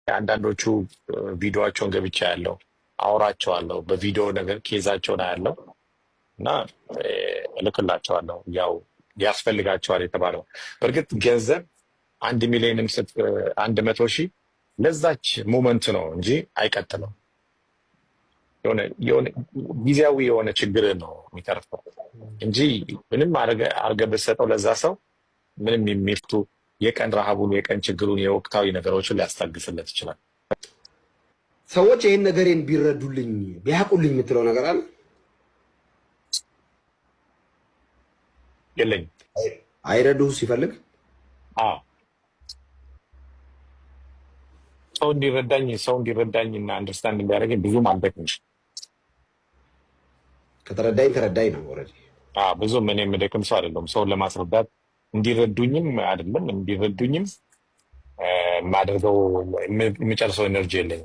አንዳንዶቹ ቪዲዮቸውን ገብቻ ያለው አውራቸዋለሁ። በቪዲዮ ነገር case ኣቸውን አያለው እና እልክላቸዋለሁ። ያው ያስፈልጋቸዋል የተባለው በእርግጥ ገንዘብ 1 ሚሊዮንም ስጥ 100,000 ለዛች moment ነው እንጂ አይቀጥልም። የሆነ ጊዜያዊ የሆነ ችግር ነው የሚተርፈው እንጂ ምንም አርገህ ብትሰጠው ለዛ ሰው ምንም የሚፍቱ የቀን ረሃቡን፣ የቀን ችግሩን፣ የወቅታዊ ነገሮችን ሊያስታግስለት ይችላል። ሰዎች ይህን ነገሬን ቢረዱልኝ ቢያውቁልኝ የምትለው ነገር አለ? የለኝም። አይረዱህ ሲፈልግ። አዎ፣ ሰው እንዲረዳኝ እና understand እንዲያደርገኝ ብዙም አልደክምም። ከተረዳኝ ተረዳኝ ነው already። አዎ፣ ብዙም እኔ የምደክም ሰው አይደለሁም። ሰውን ለማስረዳት እንዲረዱኝም አይደለም እንዲረዱኝም የማደርገው የምጨርሰው energy የለኝም።